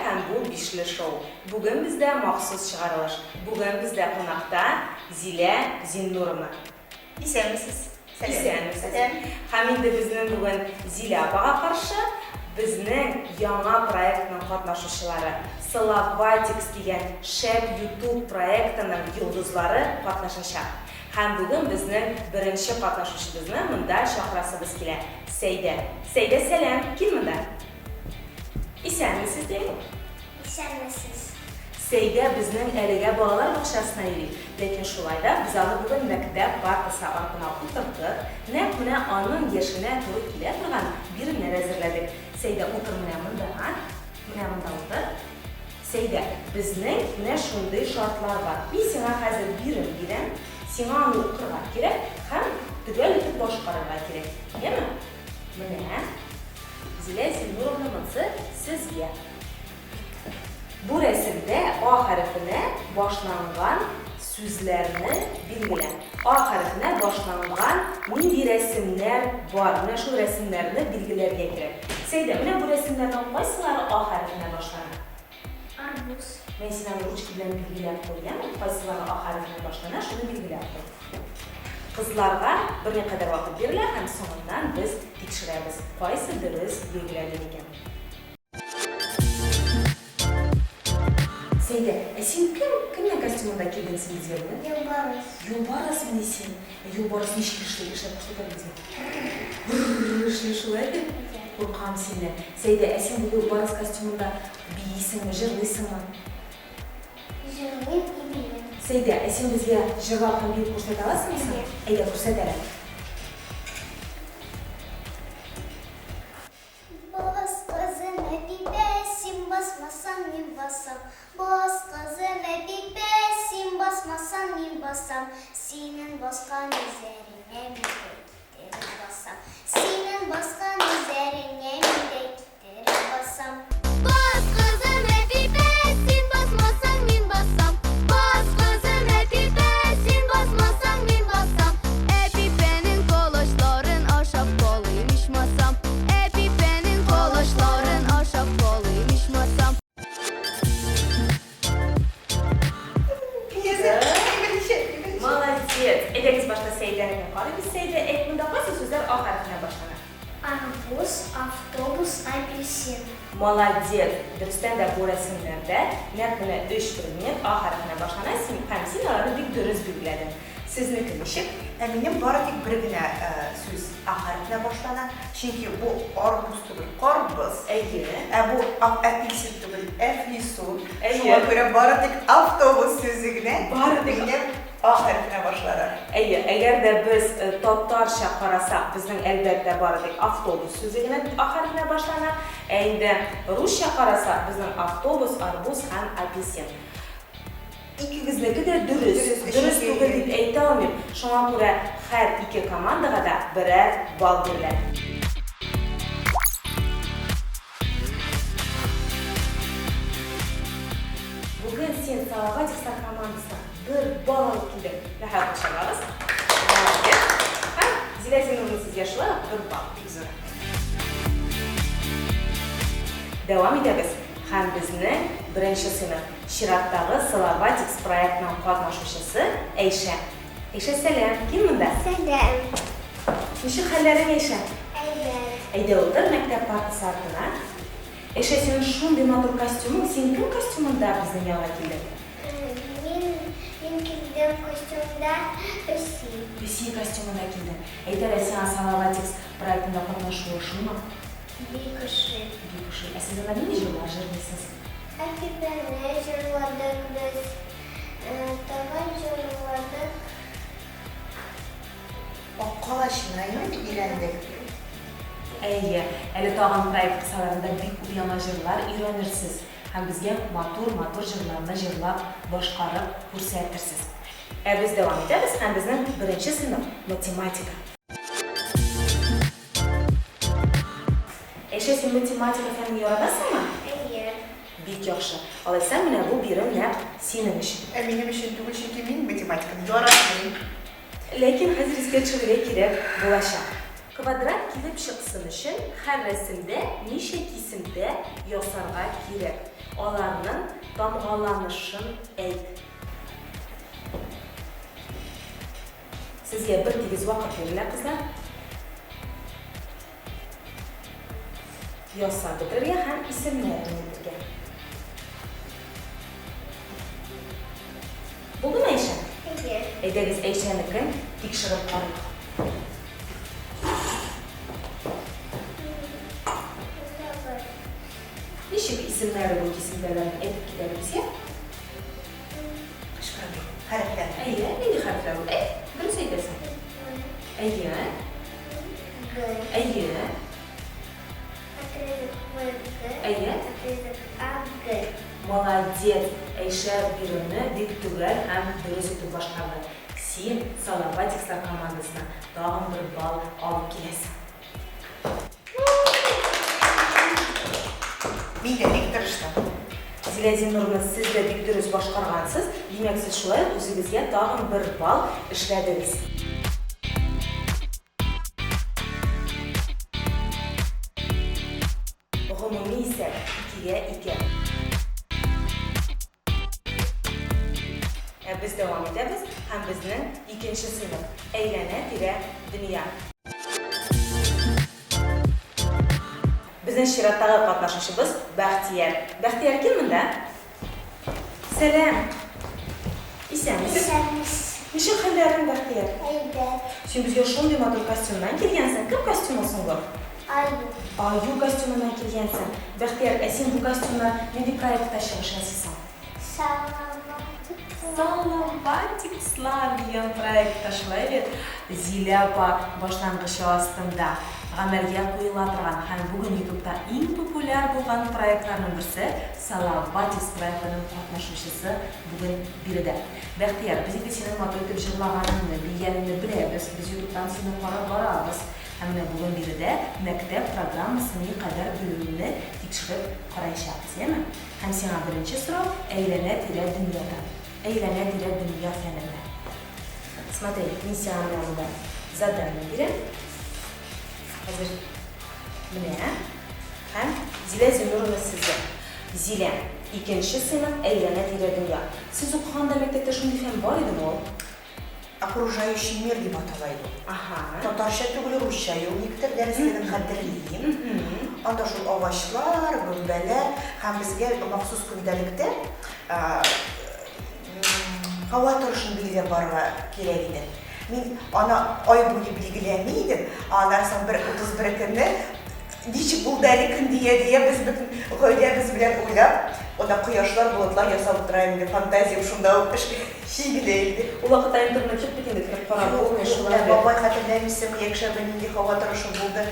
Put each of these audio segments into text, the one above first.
һәм бу Бишле шоу. Бүген бездә махсус чыгарылыш. Бүген бездә кунакта Зилә Зиннуровна. Исәнмесез. Исәнмесез. Сәлам. Һәм инде безнең бүген Зилә апага каршы безнең яңа проектның катнашучылары, Салаватикс дигән шәп YouTube проектының йолдызлары катнашачак. Һәм бүген безнең беренче катнашучыбызны монда чакырасыбыз килә. Сәйдә. Сәйдә, сәлам! Кил монда. Исәнмесез, дим. Исәнмесез. Сәйдә безнең әлегә балалар бакчасына йөри, ләкин шулай да без аны бүген мәктәп партасы артына утыртып, нәкъ менә аның яшенә туры килә торган биремнәр әзерләдек. Сәйдә, утыр менә монда. Менә монда утыр. Сәйдә, безнең менә шундый шартлар бар. Мин сиңа хәзер бирем бирәм, сиңа аны укырга кирәк һәм төгәл итеп башкарырга кирәк. Яме? Менә, Зилә Зиннуровна, монсы сезгә. Бу рәсемдә А хәрефенә башланган сүзләрне билгелә. А хәрефенә башланган нинди рәсемнәр бар? Менә шул рәсемнәрне билгеләргә кирәк. Сәйдә, менә бу рәсемнәрнең кайсылары А хәрефенә башлана? Арбуз. Менә син аны ручка белән билгеләп куй, яме? Кайсылары А хәрефенә башлана, шуны билгеләп куй. Кызларга берникадәр вакыт бирелә һәм соңыннан без тикшерәбез, кайсы дөрес билгеләде микән. Сәйдә, ә син кем, кемнең костюмында килдең син безгә бүген? Юлбарыс. Юлбарысмыни син? Ә юлбарыс ничек эшли? Эшләп күрсәт әле безгә. Грррр эшли шулай бит? Әйе. Куркам синнән. Сәйдә, ә син бу юлбарыс костюмында биисеңме, җырлыйсыңмы? Җырлыйм и биим. Сәйдә, ә син безгә җырлап һәм биеп күрсәтә аласыңмы соң? Әйе. Әйдә, күрсәт әле. Бас, кызым, Әпипә, син басмасаң, мин басам. Бас, кызым, Әпипә, син басмасаң, мин басам. Синең баскан эзләреңә мин дә китереп басам. Синең баскан эзләреңә мин дә китереп басам. Бас, кызым, Әпипә, син басмасаң, мин басам. Бас, кызым, Әпипә, син басмасаң, мин басам. Әпипәнең колачларын ашап калыйм ичмасам. Әпипәнең колачларын ашап калыйм ичмасам. Молодец! Әйдәгез башта Сәйдәнекен карыйбыз. Сәйдә, әйт, монда кайсы сүзләр А хәрефенә башлана? Арбуз, автобус, апельсин. Молодец! Дөрестән дә бу рәсемнәрдә нәкъ менә өч предмет А хәрефенә башлана, син һәм син аларны бик дөрес билгеләдең. Сезнеке ничек? Ә минем бары тик бер генә сүз А хәрефенә башлана, чөнки бу арбуз түгел, карбыз. Әйе. Ә бу апельсин түгел, әфлисун. Әйе. Шуңа күрә бары тик автобус сүзе генә Бары тик минем А хәрефенә башлана. Әйе, әгәр дә без татарча карасак, безнең, әлбәттә, бары тик автобус сүзе генә А хәрефенә башлана. Ә инде русча карасак, безнең автобус, арбуз һәм апельсин. Икегезнеке дә дөрес. Дөрес түгел дип әйтә алмыйм. Шуңа күрә һәр ике командага да берәр балл бирелә. Бүген син Салаватикслар командасына бер балл алып килдең. Рәхәт кочагыз. Молодец. Һәм Зилә Зиннуровна сезгә шулай ук бер балл. Бик зур. Дәвам итәбез. Һәм безнең беренче сыйныф Чираттагы Салаватикс проектының катнашучысы Әйшә. Әйшә, сәлам! Кил монда. Сәлам. Ничек хәлләрең, Әйшә? Әйбәт. Әйдә утыр мәктәп партасы артына. Әйшә, синең шундый матур костюмың, син кем костюмында безнең янга килдең? Мин, мин килдем костюмда песи. Песи костюмында килдең. Әйт әле, сиңа Салаватикс проектында катнашу ошыймы? Бик ошый. Бик ошый. Ә сез анда нинди җырлар җырлыйсыз? Әпипәне җырладык без, тагын җырладык. Ак калачны инде өйрәндек. Әйе, әле тагын проект кысаларында бик күп яңа җырлар өйрәнерсез һәм безгә матур-матур җырларны җырлап, башкарып күрсәтерсез. Ә без дәвам итәбез һәм безнең беренче сыйныф, математика. Әйшә, син математика фәнен яратасыңмы? Әйе. Бик яхшы. Алайса, менә бу бирем нәкъ синең өчен. Ә минем өчен түгел, чөнки мин математиканы яратмыйм. Ләкин хәзер искә төшерергә кирәк булачак. Квадрат килеп чыксын өчен һәр рәсемдә ничә кисемтә ясарга кирәк? Аларның тамгаланышын әйт. Сезгә бер тигез вакыт бирелә, кызлар. Ясап бетерергә һәм исемнәрен әйтергә. Булдымы, Әйшә? Әйе. Әйдәгез, Әйшәнекен тикшереп карыйк. Ничек исемнәре бу кисемтәләрнең, әйтеп кит әле безгә. Кычкырып әйт. Хәрефләр. Әйе, нинди хәрефләр ул? Әйт, дөрес әйтәсең. Әйе. Г. Әйе. Отрезок В, Г. Әйе. Отрезок А, Г. Молодец! Әйшә биремне бик төгәл һәм дөрес итеп башкарды. Син Салаватикслар командасына тагын бер балл алып киләсең. Мин дә бик тырыштым. Зилә Зиннуровна, сез дә бик дөрес башкаргансыз. Димәк, сез шулай ук үзегезгә тагын бер балл эшләдегез. Гомуми исәп, икегә ике. Ә без дәвам итәбез һәм безнең икенче сыйныф, Әйләнә-тирә дөнья. Безнең чираттагы катнашучыбыз Бәхтияр. Бәхтияр, кил монда. Сәлам! Исәнмесез. Исәнмесез. Ничек хәлләрең, Бәхтияр? Әйбәт. Син безгә шундый матур костюмнан килгәнсең. Кем костюмы соң бу? Аю. Аю костюмыннан килгәнсең. Бәхтияр, ә син бу костюмнан нинди проектта чыгыш ясыйсың? Салаватик. Салаватикслар дигән проектта, шулай бит? Зилә апа башлангычы астында гамәлгә куела торган һәм бүген Ютубта иң популяр булган проектларның берсе Салаватикс проектының катнашучысы бүген биредә. Бәхтияр, без инде синең матур итеп җырлаганыңны, биегәнеңне беләбез, без Ютубтан сине карап барабыз. Һәм менә бүген биредә мәктәп программасын никадәр белүеңне тикшереп караячакбыз, яме? Һәм сиңа беренче сорау әйләнә-тирә дөньядан. Әйләнә-тирә дөнья фәненнән. Смотри, мин сиңа менә монда задание бирәм. Хәзер менә. Һәм Зилә Зиннуровна сезгә. Зилә, икенче сыйныф, әйләнә-тирә дөнья. Сез укыганда мәктәптә шундый фән бар идеме ул? Окружающий мир дип атала иде ул. Аһа. Татарча түгел, русча ул никтер дәреслеген хәтерлим. Анда шул агачлар, гөмбәләр һәм безгә махсус көндәлектә һава торышын билгеләп барырга кирәк иде. Мин аны ай буе билгеләми идем, ә аннан соң бер 31 көнне ничек булды әле көн дия-дия без бөтен гаиләбез белән уйлап, анда кояшлар, болытлар ясап утыра инде, фантазиям шунда ук эшкә җигелә иде. Ул вакытта интернет юк бит инде, кереп карап булмый, шулай бит. Бабай, хәтерләмисеңме, якшәмбе нинди һава торышы булды,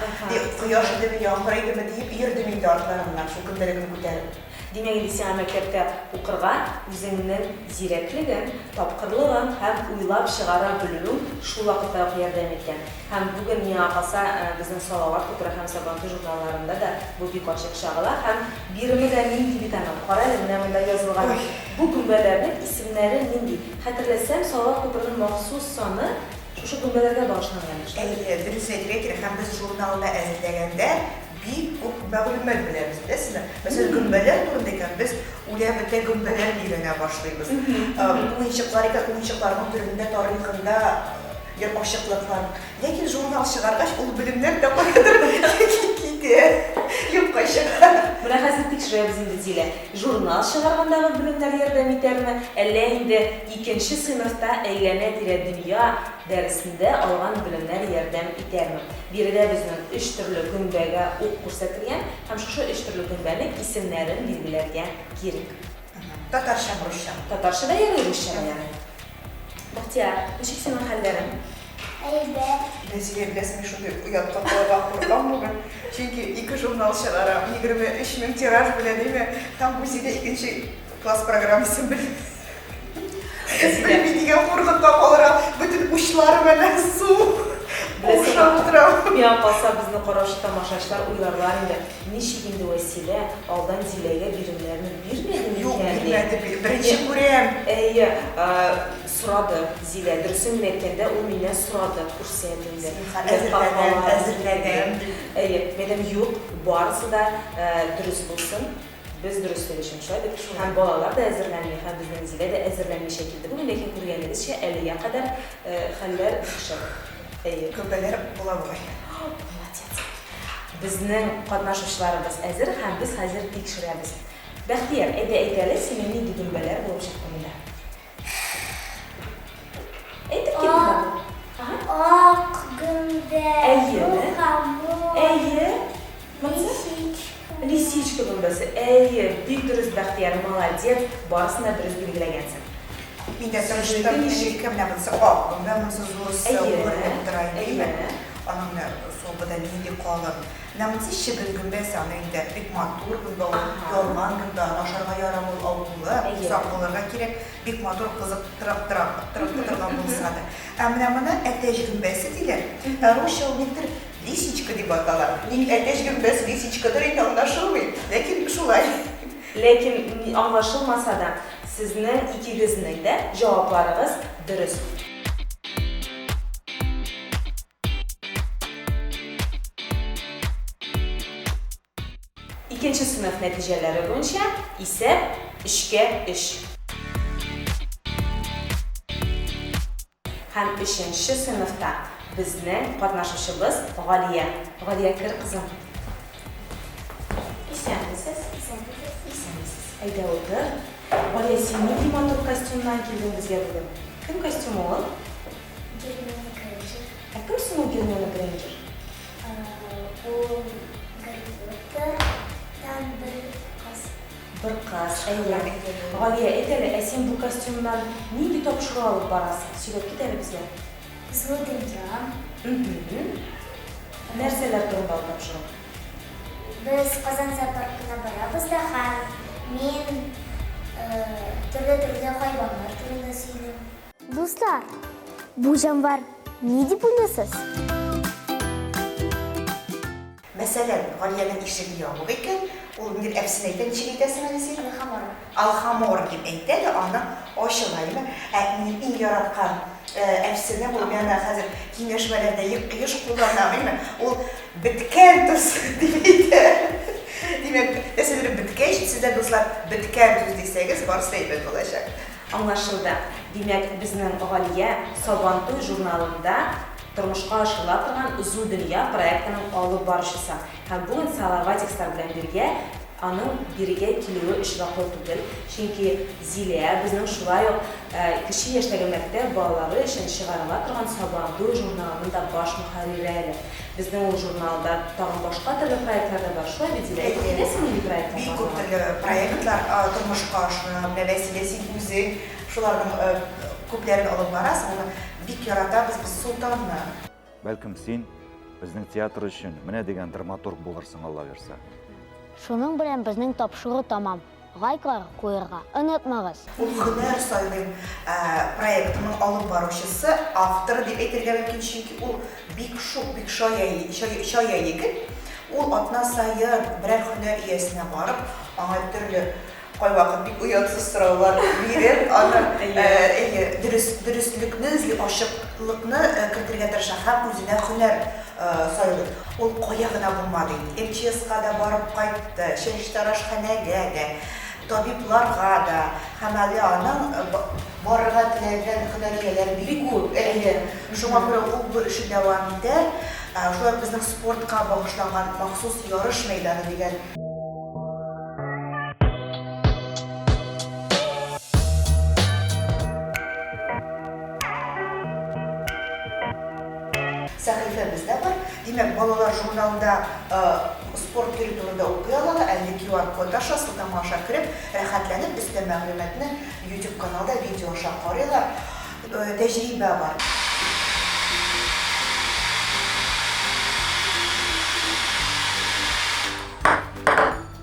кояш идеме, яңгыр идеме, диеп йөрдем инде артларыннан, шул көндәлекне күтәреп. Димәк, инде сиңа мәктәптә укырга үзеңнең зирәклегең, тапкырлыгың һәм уйлап чыгара белүең шул вакытта ук ярдәм иткән. Һәм бүген, миңа калса, безнең Салават күпере һәм Сабантуй журналларында да бу бик ачык чагыла. Һәм биреме дә нинди бит аның! Кара әле, менә монда язылган бу гөмбәләрнең исемнәре нинди! Хәтерләсәм, Салават күперенең махсус саны шушы гөмбәләргә багышланган, шулай бит? Әйе, дөрес әйтергә кирәк. Һәм без журналны әзерләгәндә Бик күп мәгълүмат беләбез, беләсезме? Мәсәлән, гөмбәләр турында икән, без үлә-бетә гөмбәләрне өйрәнә башлыйбыз. Уенчыклар икән, уенчыкларның төрендә, тарихында ачыклыклар. Ләкин журнал чыгаргач, ул белемнәр дә каядыр китә, юкка чыга. Менә хәзер тикшерәбез инде, Зилә. Журнал чыгаргандагы белемнәр ярдәм итәрме, әллә инде икенче сыйныфта әйләнә-тирә дөнья Дәресендә алган белемнәр ярдәм итәрме? Биредә безнең өч төрле гөмбәгә ук күрсәтелгән һәм шушы өч төрле гөмбәнең исемнәрен билгеләргә кирәк. Татарчамы, русчамы? Татарча да ярый, русча да ярый. Бәхтияр, ничек синең хәлләрең? Әйбәт. Нәзилә, беләсеңме, шундый оятка калырга куркам бүген. Чөнки ике журнал чыгарам, 23 мең тираж белән, әйме, һәм бу Зилә икенче класс программасын белми. Белми дигән хурлыкка калырга, бөтен учларым әнә су каушап утырам. Миңа калса, безне караучы тамашачылар уйларлар инде, ничек инде Вәсилә алдан Зиләгә биремнәрне бирмәде микән дип. Юк, бирмәде, беренче күрәм. Әйе, сорады Зилә, дөресен генә әйткәндә, ул миннән сорады, күрсәт инде. Әзерләдем, әзерләдем. Әйе, мәдәм, юк, барысы да дөрес булсын. Без дөреслек өчен, шулай бит? Һәм балалар да әзерләнми, һәм безнең Зилә дә әзерләнмичә килде бүген, ләкин күргәнегезчә, әлегә кадәр хәлләр шәп. Әйе. Гөмбәләр була бугай. Молодец. Безнең катнашучыларыбыз әзер һәм без хәзер тикшерәбез. Бәхтияр, әйдә әйт әле, синең нинди гөмбәләр булып чыкты монда? Әйтеп кит. Ак гөмбә, мухомор. Әйе. Лисичка. Лисичка гөмбәсе. Әйе, бик дөрес, Бәхтияр, молодец, барысын да дөрес билгеләгәнсең. Мин дә тырыштым, ничек менә монысы ак гөмбә, монысы зурысы, үрелеп тора инде, әйеме? Аның менә сабы да нинди калын. Менә монысы чебен гөмбәсе, аны инде бик матур гөмбә ул, ялган гөмбә, аны ашарга ярамый, ул авырулы, сак булырга кирәк. Бик матур кызыктырып тора, торып торган булса да. Ә менә моны әтәч гөмбәсе диләр. Ә русча ул никтер лисичка дип атала. Ник әтәч гөмбәсе лисичкадыр инде аңлашылмый, ләкин шулай. Ләкин аңлашылмаса да, сезнең икегезнең дә җавапларыгыз дөрес. Икенче сыйныф нәтиҗәләре буенча исәп өчкә өч. Һәм өченче сыйныфта безнең катнашучыбыз Галия. Галия, кер, кызым. Исәнмесез. Исәнмесез. Исәнмесез. Әйдә утыр. Галия, син нинди матур костюмнан килдең безгә бүген? Кем костюмы ул? Гермиона Грейнджер. Ә кем соң ул Гермиона Грейнджер? Ул Гарри Поттердан бер кыз. Бер кыз, әйе. Галия, әйт әле, ә син бу костюмнан нинди тапшыру алып барасың? Сөйләп кит әле безгә. Зур дөнья. Нәрсәләр турында ул тапшыру? Без Казан зоопаркына барабыз да һәм мин төрле-төрле хайваннар турында сөйлим. Дуслар, бу җанвар ни дип уйлыйсыз? Мәсәлән, Галиянең ишеге ябык икән, ул ниндидер әфсен әйтә, ничек әйтәсең әле син? Алхамора. Алхамора дип әйтә дә, аны ачыла, әйеме? Ә минем иң яраткан әфсенем, ул мин аны хәзер киңәшмәләрдә еш кулланам, әйеме? Ул беткән тоз дип әйтә. Димәк, нәрсәдер беткәч, сез дә, дуслар, беткән тоз дисәгез, барысы да әйбәт булачак. Аңлашылды. Димәк, безнең Галия Сабантуй журналында тормышка ашырыла торган Зу дөнья проектының алып баручысы. Һәм бүген Салаватикслар белән бергә аның бирегә килүе очраклы түгел, чөнки Зилә безнең шулай ук кече яшьтәге мәктәп балалары өчен чыгарыла торган Сабантуй журналының да баш мөхәррире әле. Безнең ул журналда тагын башка төрле проектлар да бар. Шулай бит, Зилә? Әйтеп китәсеңме, нинди проектлар Бик күп барлыгын? төрле проектлар тормышка ашыра. Менә Вәсилә, син үзең шуларның күпләрен алып барасың. Аны бик яратабыз без Солтанны. Бәлкем, син безнең театр өчен менә дигән драматург булырсың, Алла бирса. Шуның белән безнең тапшыру тәмам. Лайклар куерга онытмагыз! Ул Һөнәр сайлыйм проектының алып баручысы, авторы дип әйтергә мөмкин, чөнки ул бик шук, бик чая, чая егет. Ул атна саен берәр һөнәр иясенә барып, аңа төрле, кайвакыт бик оятсыз сораулар биреп, аны, әйе, дөрес, дөреслекне эзли, ачыклыкны кертергә тырыша һәм үзенә һөнәр сайлый. Ул кая гына булмады инде, МЧСка да барып кайтты, чәчтарашханәгә дә, табибларга да һәм әле аның барырга теләгән һөнәр ияләре бик күп. Әйе. Шуңа күрә ул бу эшен дәвам итә. Шулай ук безнең спортка багышланган махсус ярыш мәйданы дигән. Сәхифәбез дә бар. Димәк, балалар журналында спорт төре турында укый алалар, ә инде QR-код аша, сылтама аша кереп, рәхәтләнеп өстәмә мәгълүматны YouTube каналда видео аша карыйлар. Тәҗрибә бар.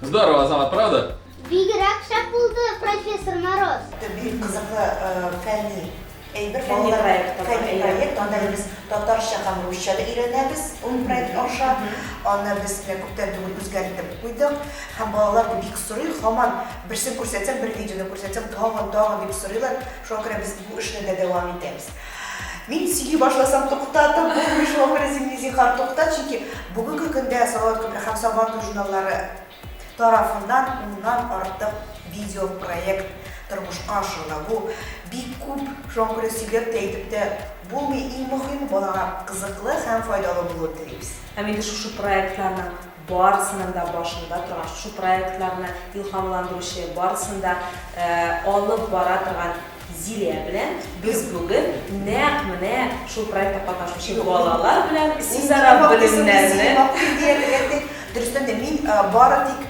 Здорово, Азамат, правда? Бигрәк шәп булды, профессор Мороз. Бик кызыклы фәнни әйбер, Фәнни балалар проект та бар, фәнни әйе. проект, анда әле без татарча һәм русча да өйрәнәбез ул проект аша. Аны без менә күптән түгел үзгәртеп куйдык. Һәм балалар да бик сорый, һаман берсен күрсәтсәң, бер видеоны күрсәтсәң, тагын, тагын дип сорыйлар. Шуңа күрә без бу эшне дә дәвам итәбез. Мин сөйли башласам, туктатып булмый, шуңа күрә син мине зинһар туктат, чөнки бүгенге көндә Салават күпере һәм Сабантуй журналлары. тарафыннан уннан артык видеопроект тормышка ашырыла. Бу бик күп, шуңа күрә сөйләп тә, әйтеп тә булмый. Иң мөһиме, балага кызыклы һәм файдалы булуын телибез. Һәм инде шушы проектларның барысының да башында торган, шушы проектларны илһамландыручы, барысын да алып бара торган Зилә белән без бүген нәкъ менә шул проектта катнашучы балалар белән үзара белемнәрне Дөрестән дә, мин бары тик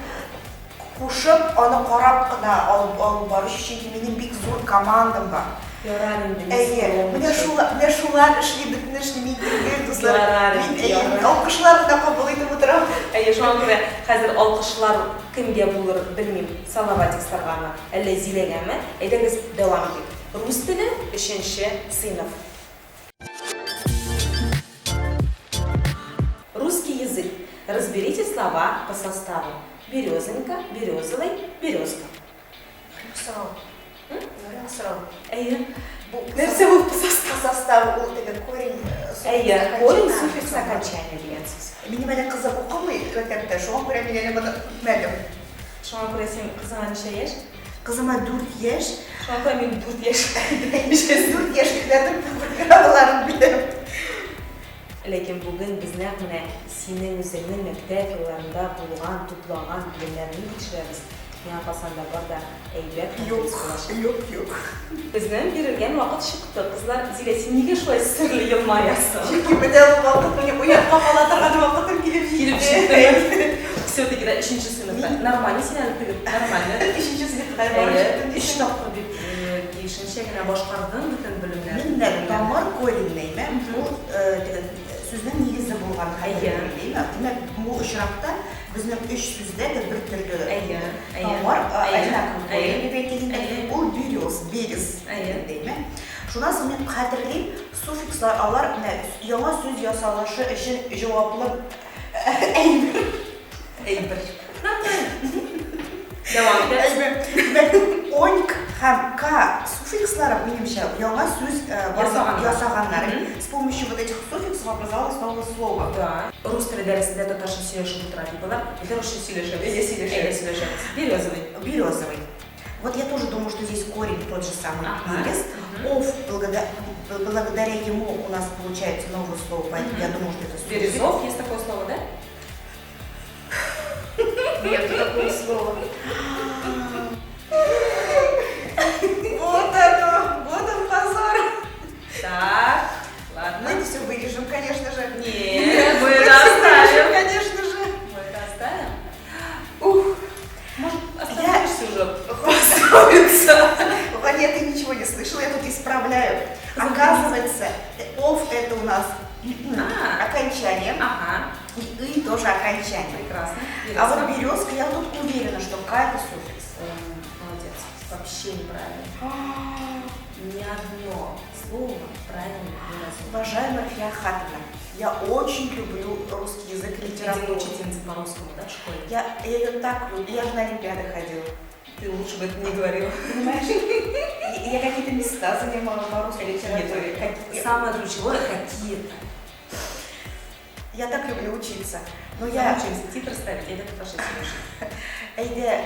кушып, аны карап кына алып алып баручы, чөнки минем бик зур командам бар. Ярар инде, Әйе, менә шул, менә шулар эшли, бөтен эшне мин түгел, дуслар. Ярар Мин, инде, әйе, ярар. алкышлар гына кабул итеп утырам. Әйе, шуңа күрә хәзер алкышлар кемгә булыр, белмим, Салаватиксларгамы, әллә Зиләгәме? Әйдәгез, дәвам итик. Рус теле, өченче сыйныф. Русский язык. Разберите слова по составу. Березонька, березовый, березка. Сорау. Ярый сорау. Әйе. Бу Нәрсә ул по составу? По составу ул теге корень, суффикс, Әйе, корень, окончание. суффикс, окончание дигән сүз. Минем әле кызым укымый мәктәптә, шуңа күрә мин әле моны үтмәдем. Шуңа күрә син кызыңа ничә яшь? Кызыма 4 яшь. Шуңа күрә мин 4 яшь. 4 яшьлекләрнең программаларын беләм. Ләкин бүген без нәкъ менә синең үзеңнең мәктәп елларында булган, туплаган белемнәреңне тикшерәбез. Миңа калса, анда бар да әйбәт һәм Юк, дөрес булачак. юк, юк. Безнең бирелгән вакыт чыкты, кызлар. Зилә, син нигә шулай серле елмаясың? Чөнки менә ул вакыт минем уятка кала торган вакытым килеп җитте. Килеп җитте. Все-таки да өченче сыйныфта. Нормально син әле теге, нормально. Өченче сыйныфка барып Әйе, җиттем өч дисең. тапкыр бит тиешенчә генә башкардың бөтен белемнәрне. Мин дә тамыр корень әйме, ул теге сүзнең нигезе булган хәтер әйме. Димәк, бу очракта безнең өч сүздә дә бер төрле Әйе, әйе. тамыр, Әйе, одинаковый корень әйе. дип әйтик инде. Әйе. Ул берез, берез Әйе. әйме. Шуннан соң мин хәтерлим, суффикслар алар менә яңа сүз ясалышы өчен җаваплы әйбер. Әйбер. Дәвам итәбез. Әйбер. Димәк, оньк һәм к суффикслары, минемчә, яңа сүз Ясаганнар. ясаганнар. С помощью вот этих суффиксов образовалось новое слово. Да. Рус теле дәресендә татарча сөйләшеп утыра дип алар. Әйдә русча сөйләшәбез. Әйдә сөйләшәбез. Әйдә сөйләшәбез. Березовый. Березовый. Вот я тоже думаю, что здесь корень тот же самый берез. Мгм. Ов, благодаря ему у нас получается новое слово, поэтому я думаю, что это суффикс. Березов, есть такое слово, да? Нет такого слова. Вот оно, вот он позор. Так, Мы ладно. это все вырежем, конечно же. Нет, мы Мы это это всё вырежем, оставим. конечно же. Мы это оставим. Ух, Может, Я- остановишься уже? Поссориться. Ваня, ты ничего не слышала, я тут исправляю. Оказывается, ов это у нас А. окончание, Ага, и и тоже окончание. прекрасно. А вот Березка. березка, я тут уверена, что к это суффикс. Молодец. Вообще неправильно. Ни одно слово правильно не названо. Уважаемая Рафия Хатовна, я очень люблю русский язык и Видимо, литературу. учительница по русскому, да, в школе? Я ее так люблю, я же на олимпиады ходила. Ты лучше бы это не говорила. Понимаешь? Я какие-то места занимала по русской литературе. Самое ключевое какие-то. Я так люблю учиться. Но Я я учимся титры ставить, я это пошли слушать. Әйдә,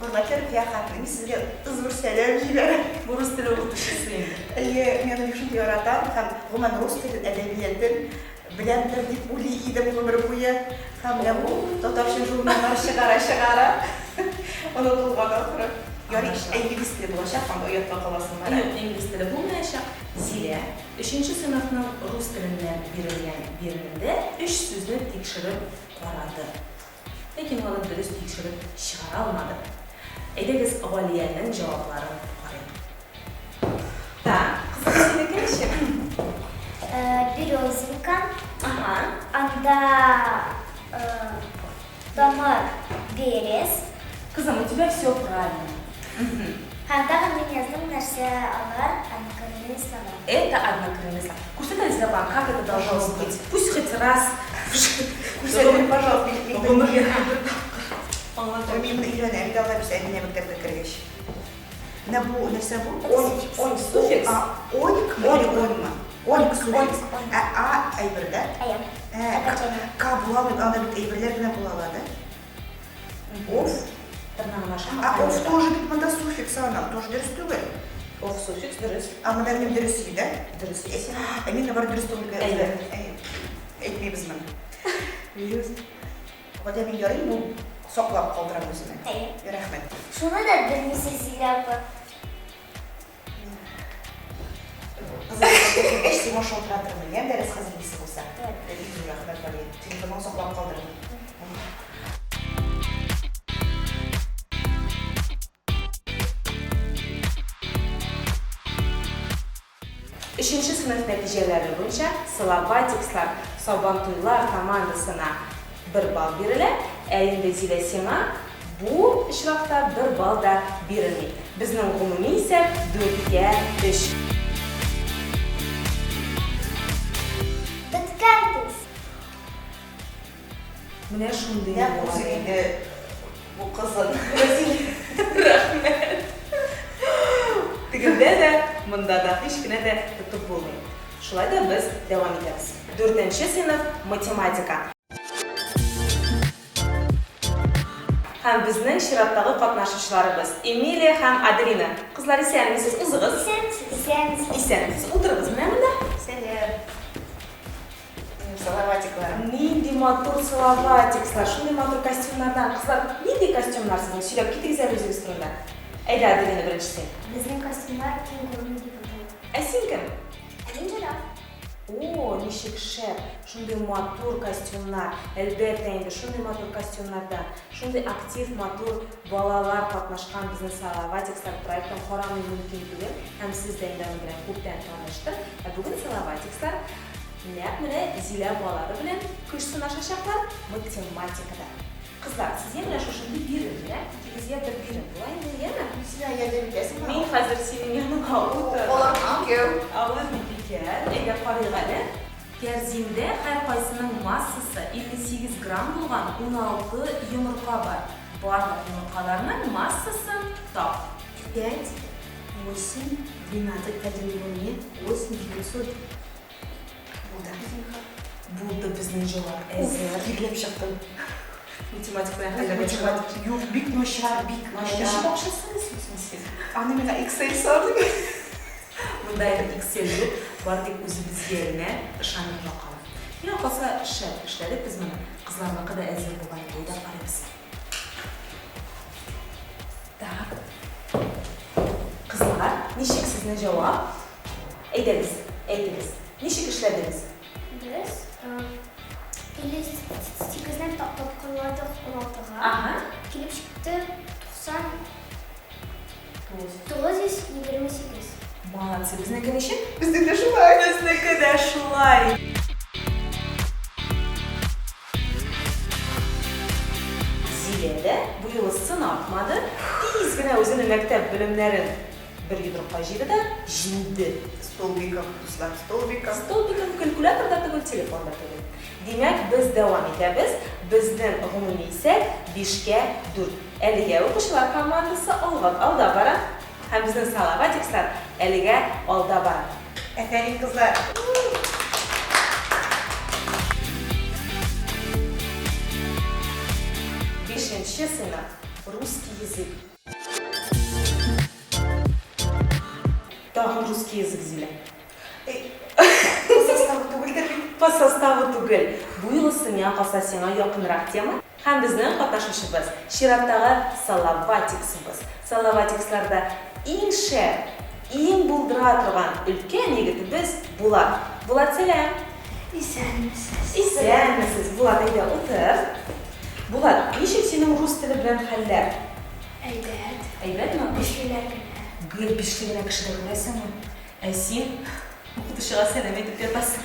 хөрмәтле Рөфия ханым, мин сезгә зур сәлам җибәрәм. Бу рус теле укытучысы инде. Әйе, мин аны бик шундый яратам һәм гомумән рус телен, әдәбиятын беләмдер дип уйлый идем гомер буе. Һәм менә бу татарча журналлар чыгара-чыгара онытылган ахры. Ярый, инглиз теле булачак, анда оятка каласың. Юк, инглиз теле булмаячак. Зилә, өченче сыйныфның рус теленнән бирелгән биремендә өч сүзне тикшереп карады. Ләкин ул аны дөрес тикшереп чыгара алмады. Әйдәгез, Галиянең җавапларын карыйк. Так, кызым, синеке ничек? Березонька. Ага. Анда тамыр берез. Кызым, у тебя все правильно. Һәм тагын мин яздым нәрсә алар однокоренные слова. Это однокоренные слова. Күрсәт әле Зилә, как это должно быть? Пусть хоть раз. Күрсәт, пожалуйста, мин Гомергә бер тапкыр аңлатам. Мин өйрәнәм, инде Алла бирсә, әнинә мәктәпкә кергәч. Менә бу нәрсә бу? Онь, онь суффикс. А, оникмы или оньмы? Оник суффикс. Ә а әйбер, да? Әйе. Ә, Окончание. К була алмый, анда бит әйберләр генә була ала, да? Ов. Тырнагын ашама. Ә ов тоже бит монда суффикс аның, тоже дөрес түгел. Ов суффикс дөрес. Ә монда минем дөрес иде, да? Дөрес. Ә мин наоборот дөрес түгел Әйе. Әйтмибез моны. Гади мин ярый бу саклап калдырам үземә. Әйе. Рәхмәт. Шуны да белмисез, Зилә апа. Кызым, кергәч сиңа шалтыратырмын, я, дәрес хәзерлисе булса. Бик зур рәхмәт, Галия. Телефоныңны саклап калдырдым. Өченче сыйныф нәтиҗәләре буенча Салаватикслар Сабантуйлар командасына бер балл бирелә, ә инде Зилә сиңа бу очракта бер балл да бирелми. Безнең гомуми исәп, дүрткә өч. Беткән төс. Менә шундый Нәкъ үзе инде бу кызын. Рәхмәт. Тегендә дә, монда да һич кенә дә тотып булмый. Шулай да без дәвам итәбез. Дүртенче сыйныф, математика. Һәм безнең чираттагы катнашучыларыбыз, Эмилия һәм Аделина. Кызлар, исәнмесез, узыгыз. Исәнмесез. Исәнмесез. Исәнмесез, утырыгыз менә монда. Сәлам. Минем салаватикларым. Нинди матур салаватикслар, шундый матур костюмнардан. Кызлар, нинди костюмнар сезнең? Сөйләп китегез әле үзегез турында. Әйдә, Аделина, беренче син. Безнең костюмнар кенгуру дип атала. Ә син кем? Ә мин жираф. О, ничек шәп! Шундый матур костюмнар! Әлбәттә инде, шундый матур костюмнардан, шундый актив, матур балалар катнашкан безнең Салаватикслар проектын карамый мөмкин түгел, һәм сез дә инде аның белән күптән таныштыр. Ә бүген Салаватикслар нәкъ менә Зилә балалары белән көч сынашачаклар математикада. Кызлар, сезгә менә шушындый бирем, менә икегезгә бер бирем була инде, яме? Мин сиңа ярдәм итәсеңме? Мин хәзер синең яныңа утырам. Алар икәү. Алар бит икән. Әйдә карыйк әле. Кәрзиндә һәркайсының массасы 58 грамм булган 16 йомырка бар. Барлык йомыркаларның массасын тап. 5, 8, 12, 1 луне, 8, 900. Булды. Булды безнең җавап әзер. Тирләп чыктым. Математик белән хәлләргә Математик. Юк, бик начар, бик начар. Ничек акчасын эшлисең син? Аны миңа Excel салды. Монда инде Excel юк, бары тик үзебезгә генә ышанырга кала. Миңа калса, шәп эшләдек без моны. Кызларныкы да әзер булган инде, әйдә карыйбыз. Так. Кызлар, ничек сезнең җавап? Әйдәгез, әйтегез. Ничек эшләдегез? Без 58-не тапкырладык 16-га. Ага. Килеп чыкты 928. Молодцы. Безнеке ничек? Безнең дә шулай. Безнеке дә шулай. Зилә дә бу юлы сынатмады. Тиз генә үзенең мәктәп белемнәрен бер йодрыкка җыйды да җиңде. Столбиком, дуслар, столбиком. Столбиком калькулятор да түгел, телефон да түгел. Димәк, без дәвам итәбез. Безнең гомуми исәп бишкә дүрт. Әлегә укучылар командасы алга алда бара. Һәм безнең Салаватикслар әлегә алда бара. Афәрин, кызлар. Бишенче сыйныф. Русский язык. Тагын русский язык, Зилә. По составу түгелдер бит. По составу түгел. Бу юлысы миңа калса сиңа якынрак тема. Һәм безнең катнашучыбыз, чираттагы Салаватиксыбыз. Салаватиксларда иң шәп, иң булдыра торган өлкән егетебез Булат. Булат, сәлам! Исәнмесез. Исәнмесез, Булат, әйдә утыр. Булат, ничек синең рус теле белән хәлләр? Әйбәт. Әйбәтме? Бишлеләр генә. Гел бишле генә кешедә күрәсеңме? Ә син укытучыга сәлам әйтеп ятасың.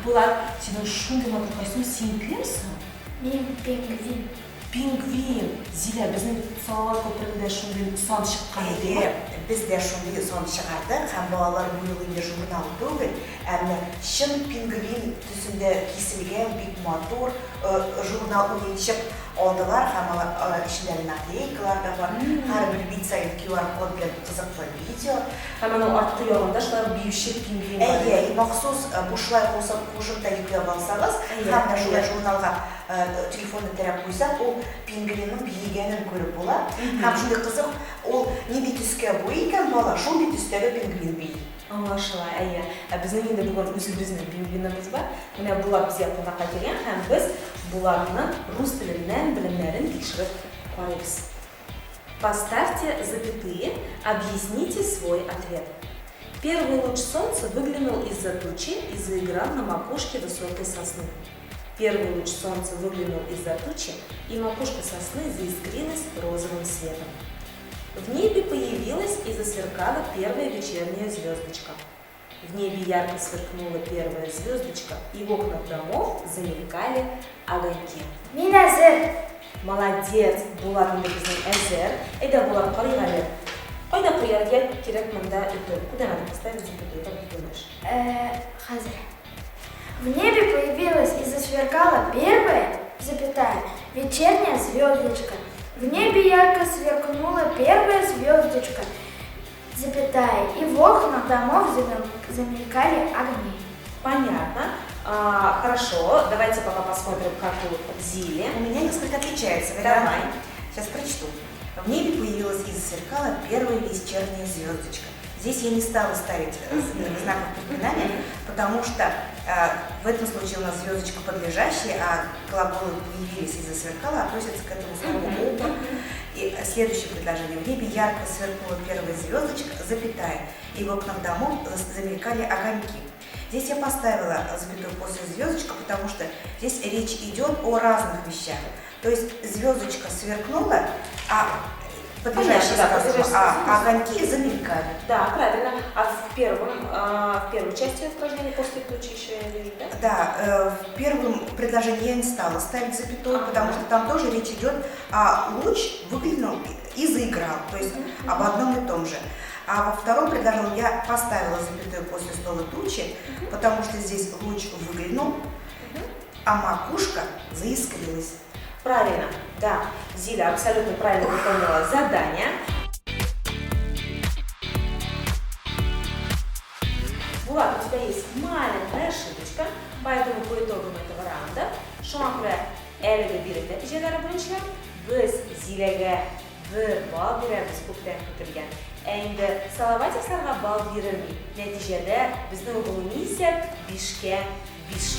Булат, синең шундый матур костюм, син кем соң? Мин пингвин. Пингвин! Зилә, безнең Салават күперендә шундый сан чыккан иде. Әйе, без дә шундый сан чыгардык һәм балалар бу юлы инде журнал түгел, ә менә чын пингвин төсендә киселгән бик матур журнал уенчык. Алдылар һәм алар эчендә наклейкалар да бар. Һәрбер бит саен QR-код белән кызыклы видео. Һәм аның арткы ягында шулай ук биюче пингвин бар. Әйе, махсус бушлай кушым кушымта йөкләп алсагыз, һәм дә шулай журналга телефонны терәп куйсак, ул пингвинның биегәнен күреп була. Һәм шундый кызык, ул нинди төскә буй икән бала, шундый төстәге пингвин бии. Аңлашыла, әйе. Ә безнең инде бүген үзебезнең пингвиныбыз бар. Менә Булат безгә кунакка килгән һәм без Булатның рус теленнән белемнәрен тикшереп карыйбыз. Поставьте запятые, объясните свой ответ. Первый луч солнца выглянул из-за тучи и заиграл на макушке высокой сосны. Первый луч солнца выглянул из-за тучи, и макушка сосны заискрилась розовым светом. В небе появилась и засверкала первая вечерняя звездочка. В небе ярко сверкнула первая звездочка, и в окнах домов замелькали огоньки. Мин әзер! Молодец! Булат инде безнең әзер. Әйдә, Булат, карыйк әле. Кайда куярга кирәк монда өтер? Куда надо поставить запятую, как ты думаешь? Э, хәзер. В небе появилась и засверкала первая, запятая, вечерняя звездочка. В небе ярко сверкнула первая звездочка, запятая, и в окнах домов замелькали огни. Понятно. А, хорошо, давайте пока посмотрим, как у Зили. У меня несколько отличается. Давай. Сейчас прочту. В небе появилась и засверкала первая вечерняя звездочка. Здесь я не стала ставить знаков препинания, потому что в этом случае у нас звездочка подлежащая, а глаголы появились и засверкала относятся к этому слову оба. И следующее предложение. В небе ярко сверкнула первая звездочка, запятая, и в окнах домов замелькали огоньки. Здесь я поставила запятую после звездочка, потому что здесь речь идет о разных вещах. То есть звездочка сверкнула, а подлежащее да, а огоньки замелькали. Да, правильно. А в первом, в первой части упражнения после тучи еще я вижу, да? Да, в первом предложении я не стала ставить запятую, потому что там тоже речь идет о луч выглянул и заиграл, то есть об одном и том же. А во втором предложении я поставила запятую после слова тучи, потому что здесь луч выглянул, а макушка заискрилась. Правильно, да. Зиля абсолютно правильно выполнила задание. Булат, у тебя есть маленькая ошибочка, поэтому по итогам этого раунда шуңа күрә әлеге бирем нәтиҗәләре буенча без Зиләгә бер балл бирәбез күптән көтелгән. Ә инде Салаватиксларга балл бирелми. Нәтиҗәдә безнең гомуми исәп 5кә 5.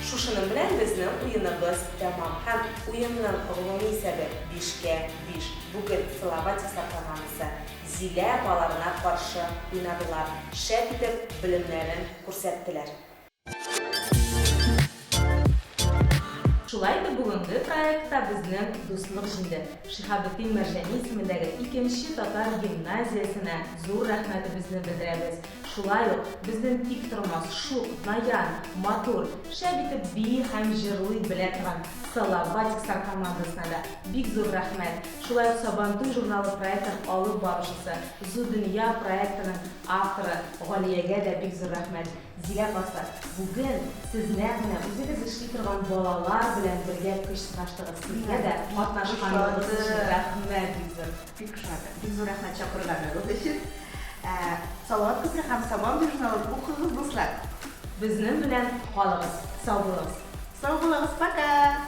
Шушының белән безнең уеныбыз тәмам. Һәм уенның гомуми исәбе 5кә 5. Бүген Салаватикслар командасы Зилә апаларына каршы уйнадылар. Шәп итеп белемнәрен күрсәттеләр. Шулай итеп, бүгенге проектта безнең дуслык җиңде. Шиһабетдин Мәрҗани исемендәге икенче татар гимназиясенә зур рәхмәтебезне белдерәбез. Шулай ук безнең тиктормас, шук, наян, матур, шәп итеп бии һәм җырлый белә торган Салаватикслар командасына да бик зур рәхмәт. Шулай ук Сабантуй журналы проектын алып баручысы, Зу-дөнья проектының авторы Галиягә дә бик зур рәхмәт. Зилә апасы, бүген сез нәкъ менә үзегез эшли торган балалар белән бергә көч сынаштыгыз. Сезгә дә катнашканыгыз өчен рәхмәт бик зур. Бик ошады. Бик зур рәхмәт чакырганыгыз өчен. Салават күпере һәм Сабан журналын укыгыз, дуслар. Безнең белән калыгыз. Сау булыгыз. Сау булыгыз, пока!